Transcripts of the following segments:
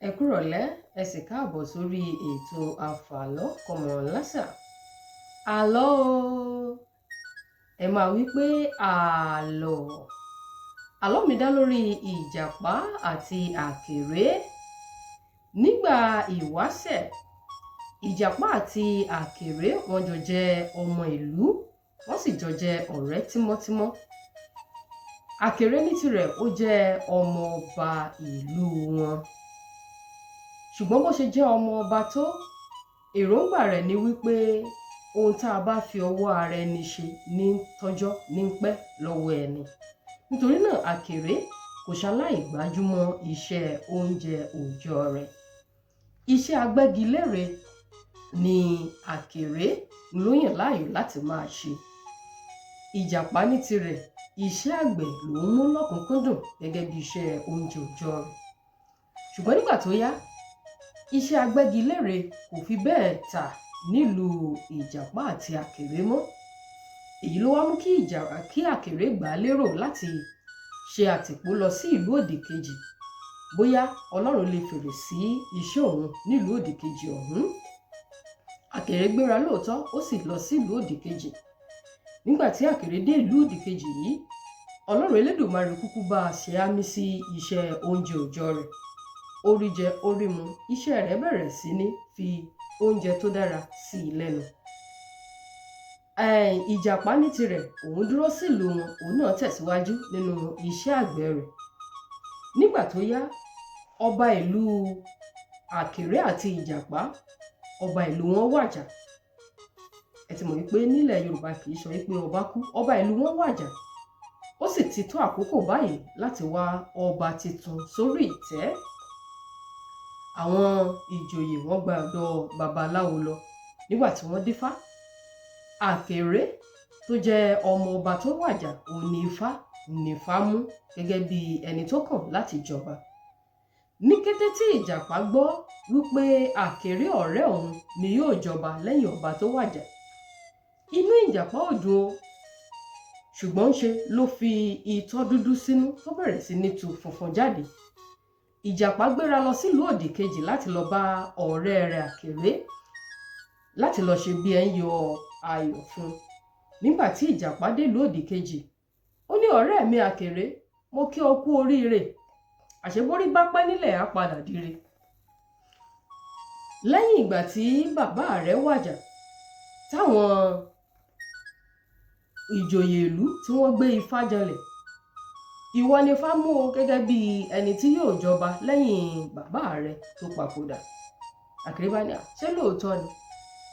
Ẹ kúrọ̀lẹ́, ẹ sì káàbọ̀ sórí ètò Àfàlọ́ Kọ́mọ Lásà. Àlọ́ o, ẹ máa wí pé àlọ́. Àlọ́ mi dá lórí Ìjàpá àti Àkèré. Nígbà ìwáṣẹ̀, Ìjàpá àti Àkèré wọ́n jọ jẹ́ ọmọ ìlú, wọ́n sì jọ jẹ́ ọ̀rẹ́ tímọ́tímọ́. Àkèré ní tirẹ̀, ó jẹ́ ọmọ ọba ìlú wọn. Ṣùgbọ́n bó ṣe jẹ́ ọmọ ọba tó, èròǹgbà rẹ̀ ni wípé ohun tá a bá fi ọwọ́ ara ẹni ṣe ní ń tọ́jọ́ ní ń pẹ́ lọ́wọ́ ẹni. Nítorí náà, Àkèré kò ṣaláì gbájúmọ́ iṣẹ́ oúnjẹ òòjọ́ rẹ̀. Iṣẹ́ agbẹ́gilére ni Àkèré ló yàn láàyò láti máa ṣe. Ìjàpá ní tirẹ̀, iṣẹ́ àgbẹ̀ lòún mú lọ́kùnkúndùn gẹ́gẹ́ bí iṣẹ́ oúnjẹ òòjọ́ rẹ̀. Ṣùgbọ́n nígbà tó yá, iṣẹ́ agbẹ́gilére kò fi bẹ́ẹ̀ tà nílùú Ìjàpá àti Àkèré mọ́. Èyí ló wá mú kí Àkèré gbà á lérò láti ṣe àtìpó lọ sí ìlú òdì kejì, bóyá Ọlọ́run lè fèrè sí iṣẹ́ òun nílùú òdì kejì ọ̀hún. Àkèré gbéra lóòótọ́, ó sì lọ sí ìlú òdì kejì. Nígbà tí Àkèré dé ìlú òdì kejì yìí, Ọlọ́run Elédùmarè kúkú bá a ṣe àmì sí iṣẹ́ oúnjẹ òòjọ́ rẹ̀. Ó rí jẹ, ó rí mu, iṣẹ́ rẹ̀ bẹ̀rẹ̀ sí ní fi oúnjẹ tó dára sí i lẹ́nu. Ìjàpá ní tirẹ̀, òun dúró sílùú wọn, òun náà tẹ̀síwájú nínú iṣẹ́ àgbẹ̀ rẹ̀. Nígbà tó yá, ọba ìlú Àkèré àti Ìjàpá, ọba ìlú wọn wàjà. Ẹ ti mọ̀ wípé nílẹ̀ Yorùbá kì í sọ wípé ọba kú, ọba ìlú wọn wàjà. Ó sì ti tó àkókò báyìí láti wá ọba tuntun sórí ìtẹ́. Àwọn ìjòyè wọ́n gba ọ̀dọ̀ babaláwo lọ. Nígbà tí wọ́n dífá, Àkèré tó jẹ́ ọmọ ọba tó wàjà, òun ní Ifá mú gẹ́gẹ́ bí ẹni tó kàn láti jọba. Ní kété tí Ìjàpá gbọ́ wípé Àkèré ọ̀rẹ́ òun ni yóò jọba lẹ́yìn ọba tó wàjà, inú Ìjàpá ò dùn o. Ṣùgbọ́n ṣe ló fi itọ́ dúdú sínú tó bẹ̀rẹ̀ sí ní tu funfun jáde. Ìjàpá gbéra lọ sílùú òdì kejì láti lọ bá ọ̀rẹ́ rẹ̀ Àkèré, láti lọ ṣe bí ẹ ń yọ ayọ̀ fún un. Nígbà tí Ìjàpá dé ìlú òdì kejì, ó ní, "Ọ̀rẹ́ mi Àkèré, mo kí ọ kú oríire. Àṣeborí bá pẹ́ nílẹ̀, á padà dire. Lẹ́yìn ìgbà tí bàbá rẹ̀ wàjà, táwọn ìjòyè ìlú tí wọ́n gbé Ifá janlẹ̀, ìwọ ni Ifá mú o gẹ́gẹ́ bí ẹni tí yóò jọba lẹ́yìn bàbá rẹ̀ tó papòdà." Àkèré bá ní, "À, ṣé lóòótọ́ ni?"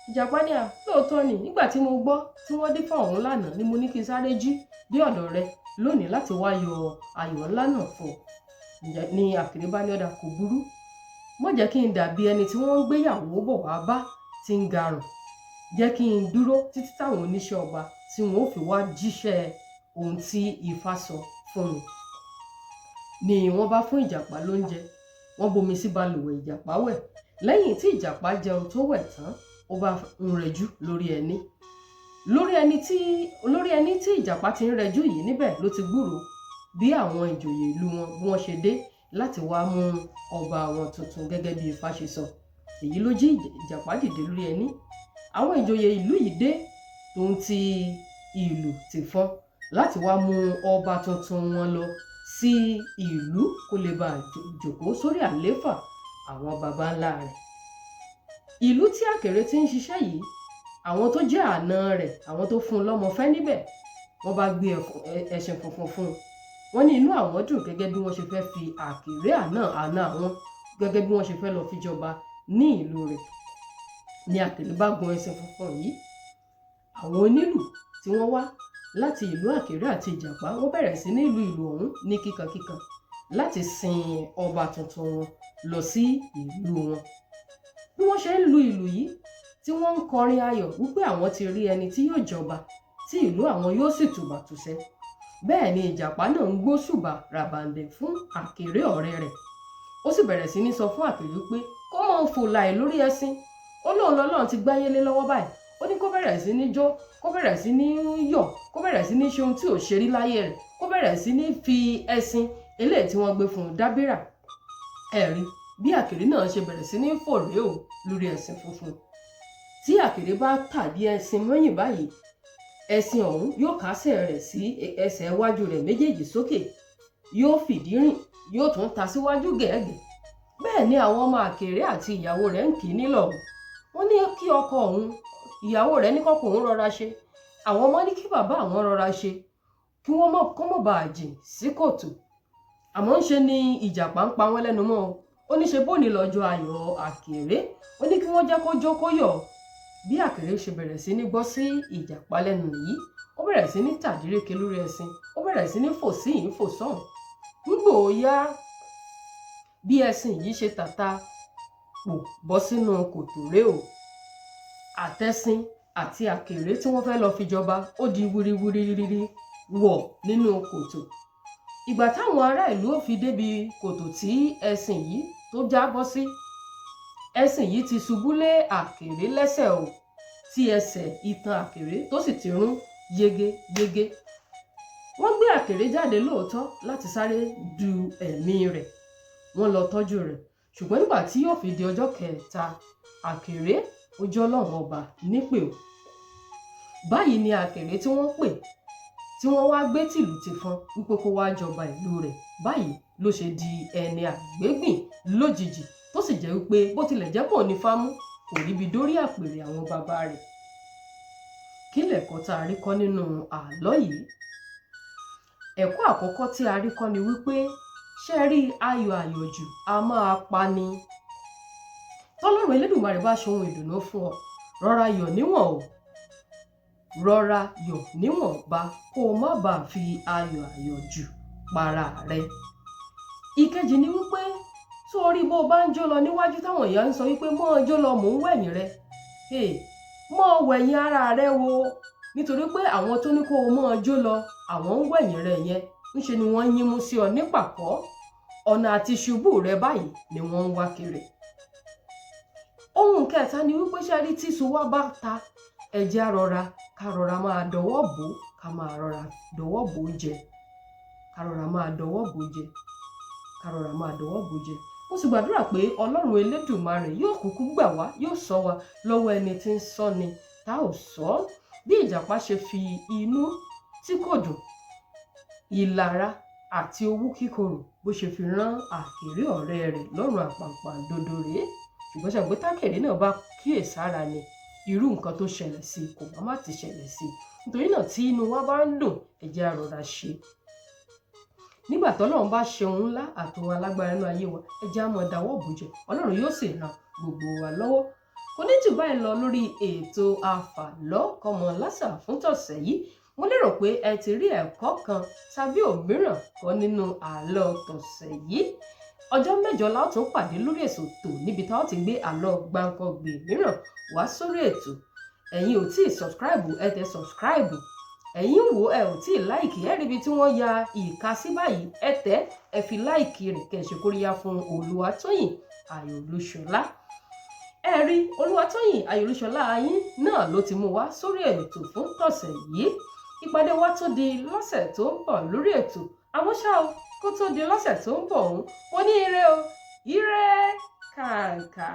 Ìjàpá ní, "À, lóòótọ́ ni. Nígbà tí mo gbọ́ tí wọ́n dífá ọ̀hún lánàá ni mo ní kí n sáré jí dé ọ̀dọ̀ rẹ lónìí láti wá yọ ayọ̀ ńlá náà fún ọ." Ní Àkèré bá ní, "Ọ̀dà, kò burú. Má jẹ́ kí n dàbí ẹni tí wọ́n ń gbéyàwó bọ̀ wá bá tí ń garùn. Jẹ́ kí n dúró títí táwọn oníṣẹ́ ọba tí wọ́n ó fi wá jíṣẹ́ ohun tí Ifá sọ fún mi." Ni wọ́n bá fún Ìjàpá lóúnjẹ, wọ́n bomi sí balùwẹ̀, Ìjàpá wẹ̀. Lẹ́yìn tí Ìjàpá jẹun tó wẹ̀ tán, ó bá ń rẹjú lórí ẹní. Lórí ẹní tí Ìjàpá ti ń rẹjú yìí, níbẹ̀ ló ti gbúròó bí àwọn ìjòyè ìlú wọn bí wọ́n ṣe dé láti wá mú ọba wọn tuntun gẹ́gẹ́ bí Ifá ṣe sọ. Èyí ló jí Ìjàpá dìde lórí ẹní. Àwọn ìjòyè ìlú yìí dé tòun ti ìlù tìfọn láti wá mú ọba tuntun wọn lọ sí ìlú kó lè bá jòkó sórí àléfà àwọn baba ńlá rẹ̀. Ìlú tí Àkèré ti ń ṣiṣẹ́ yìí, àwọn tó jẹ́ àna rẹ̀, àwọn tó fún un lọ́mọ fẹ́ níbẹ̀, wọ́n bá gbé ẹṣin funfun fún un. Wọ́n ní inú àwọn dùn gẹ́gẹ́ bí wọ́n ṣe fẹ́ fi Àkèré àna àwọn gẹ́gẹ́ bí wọ́n ṣe fẹ́ lọ fi jọba ní ìlú rẹ̀. Ní Àkèré bá gun ẹṣin funfun yìí, àwọn onílù tí wọ́n wá láti ìlú Àkèré àti Ìjàpá, wọ́n bẹ̀rẹ̀ sí ní ìlú ìlú ọ̀hún ní kíkankíkan láti sin ọba tuntun wọn lọ sí ìlú wọn. Bí wọ́n ṣe ń lu ìlù yìí tí wọ́n ń kọrin ayọ̀ wípé àwọn ti rí ẹni tí yóò jọba, tí ìlú àwọn yóò sì tùbà tùṣẹ, bẹ́ẹ̀ ni Ìjàpá náà ń gbóṣùbà ràbàǹdẹ̀ fún Àkèré ọ̀rẹ́ rẹ̀. Ó sì bẹ̀rẹ̀ sí ní sọ fún Àkèré pé kó máa fò láì lórí ẹṣin. Ó lóun lọ́lọ́run ti gbáyé lé lọ́wọ́ báyìí. Ó ní kó bẹ̀rẹ̀ sí ní jó, kó bẹ̀rẹ̀ sí ní yọ̀, kó bẹ̀rẹ̀ sí ní ṣe ohun tí ò ṣe rí láyé rẹ̀, kó bẹ̀rẹ̀ sí ní fi ẹṣin eléyìí tí wọ́n gbé fún un dábìrà. Ẹ̀rí bí Bí àkèré náà ṣe bẹ̀rẹ̀ sí ní fò rèé o lórí ẹṣin funfun. Tí àkèré bá tàdí ẹṣin mọ́yìn báyìí, ẹṣin ọ̀hún yóò kásẹ̀ rẹ̀ sí ẹsẹ̀ iwájú rẹ̀ méjèèjì sókè, yóò fìdí rìn, yóò tún ta síwájú gẹ̀ẹ́gẹ̀. Bẹ́ẹ̀ ni àwọn ọmọ àkèré àti ìyàwó rẹ̀ ń kì í nílọ̀. Wọ́n ní kí ọkọ òun, ìyàwó rẹ̀ ní kọ́kọ òun rọra ṣe, àwọn ọmọ ní kí bàbá àwọn rọra ṣe, kí wọ́n mọ̀ kó mọ̀ bá jìn sí kòtò. Àmọ́ ń ṣe ni ìjàpá ń pa wọ́n lẹ́nu mọ́. Ó ní ṣe bóni lọ́jọ́ ayọ̀ àkèré, ó ní kí wọ́n jẹ́ kó jó kó yọ̀. Bí àkèré ṣe bẹ̀rẹ̀ sí ní gbọ́ sí ìjàpá lẹ́nu nìyí, ó bẹ̀rẹ̀ sí ní tàdíréke lórí ẹṣin, ó bẹ̀rẹ̀ sí ní fò síhìn fò sọ́hùn. Ńgbò ó yá, bí ẹṣin yìí ṣe tàta pò bọ́ sínú kòtò rèé o. Àtẹṣin àti àkèré tí wọ́n fẹ́ lọ fi jọba, ó di wiriwiriwiri wọ̀ nínú kòtò. Ìgbà táwọn ará ìlú ò fi débi kòtò tí ẹṣin yìí tó jábọ́ sí, ẹṣin yìí ti ṣubú lé àkèré lẹ́sẹ̀ o, tí ẹsẹ̀ itan àkèré tó sì ti rún yégéyégé. Wọ́n gbé àkèré jáde lóòótọ́ láti sáré du ẹ̀mí rẹ̀, wọ́n lọ tọ́jú rẹ̀, ṣùgbọ́n nígbà tí yóò fi di ọjọ́ kẹta, àkèré ó jẹ́ Ọlọ́run ọba nípè o. Báyìí ni àkèré tí wọ́n pè, tí wọ́n wá gbé tìlù tìfọn wípé kó wá jọba ìlú rẹ̀, báyìí ló ṣe di ẹni àgbégbìn lójijì, tó sì jẹ́ wípé bó tilẹ̀ jẹ́ pọ̀ ní fámú, kò ríbi dórí àpèrè àwọn bàbá rẹ̀. Kí lẹ̀kọ́ tá a rí kọ́ nínú àlọ́ yìí? Ẹ̀kọ́ àkọ́kọ́ tí a rí kọ́ ni wípé ṣé ẹ rí ayọ̀ àyọ̀jù a máa pani. Tọ́lọ́run Elédùmarè bá ṣe ohun ìdùnnú fún ọ, rọra yọ̀ níwọ̀n o, rọra yọ̀ níwọ̀nba kó o má bàa fi ayọ̀ àyọ̀jù para rẹ. Ìkejì ni wípé tó o rí bó o bá ń jó lọ níwájú táwọn èèyàn ń sọ wípé mọ́ ọ jó lọ, mò ń wẹ̀yìn rẹ. Mọ́ ọ wẹ̀yìn ara rẹ wo, nítorí pé àwọn tó ní kó o mọ́ ọ jó lọ, àwọn ń wẹ̀yìn rẹ yẹn, ńṣe ni wọ́n ń yínmú sí ọ nípàkọ́. Ọ̀nà àti ṣubú rẹ báyìí ni wọ́n ń wá kiri. Ohun kẹta ni wípé ṣé rí tí iṣu wa bá ta, ẹ jẹ́ á rọra, ká rọra máa dọwọ́ bò ó, ká máa rọra dọwọ́ bò ó jẹ, ká rọra máa dọwọ́ bò ó jẹ, ká rọra máa dọwọ́ bò ó jẹ. Mo sì gbàdúrà pé Ọlọ́run Elédùmarè yóò kúkú gbà wá, yóò ṣọ́ wa lọ́wọ́ ẹni tí ń ṣọ́ni tá ò ṣọ́. Bí ìjàpá ṣe fi inú tí kò dùn, ìlara àti owú kíkorò bó ṣe fi rán àkèré ọ̀rẹ́ rẹ̀ lọ́rùn àpàpàǹdodo rèé. Ṣùgbọ́n ṣe pé tákèré náà bá kíyèsára ni, irú nǹkan tó ṣẹlẹ̀ sí kò bá má ti ṣẹlẹ̀ sí. Nítorí náà tí inú wa bá ń dùn, ẹ jẹ́ á rọra ṣe. Nígbà tọ́lọ́run bá ṣe ohun ńlá àtòhun alágbára nínú ayé wa, ẹ jẹ́ á mọ dáwọ́ bò jẹ. Ọlọ́run yóò sì ran gbogbo wa lọ́wọ́. Kò ní jù báyìí lọ lórí ètò àfàlọ́ kọ́mọ lásà fún tọ̀sẹ̀ yìí. Mo lérò pé ẹ ti rí ẹ̀kọ́ kan tàbí òmíràn kọ́ nínú àlọ́ tọ̀sẹ̀ yìí. Ọjọ́ mẹ́jọ la ó tún pàdé lórí ètò tò níbi tá ó ti gbé àlọ́ gbáǹkọ́gbè mìíràn wá sórí ètò. Ẹ̀yin ò tíì subscribe, ẹ tẹ subscribe. Ẹ̀yin wò ẹ ò tíì like, ẹ rí ibi tí wọ́n ya ìka sí báyìí, ẹ tẹ̀, ẹ fi like rẹ̀ kẹ́ ẹ ṣe kóríyá fún Olúwatóyìn Ayọ̀ Olúṣọlá. Ẹ rí Olúwatóyìn Ayọ̀ Olúṣọlá yín náà ló ti mú wá sórí ètò fún tọ̀sẹ̀ yìí. Ìpàdé wa tó di lọ́sẹ̀ tó ń bọ̀ lórí ètò. Àmọ́ ṣá o, kó tó di lọ́sẹ̀ tó ń bọ̀ òun, mo ní ire o, ire kàǹkà.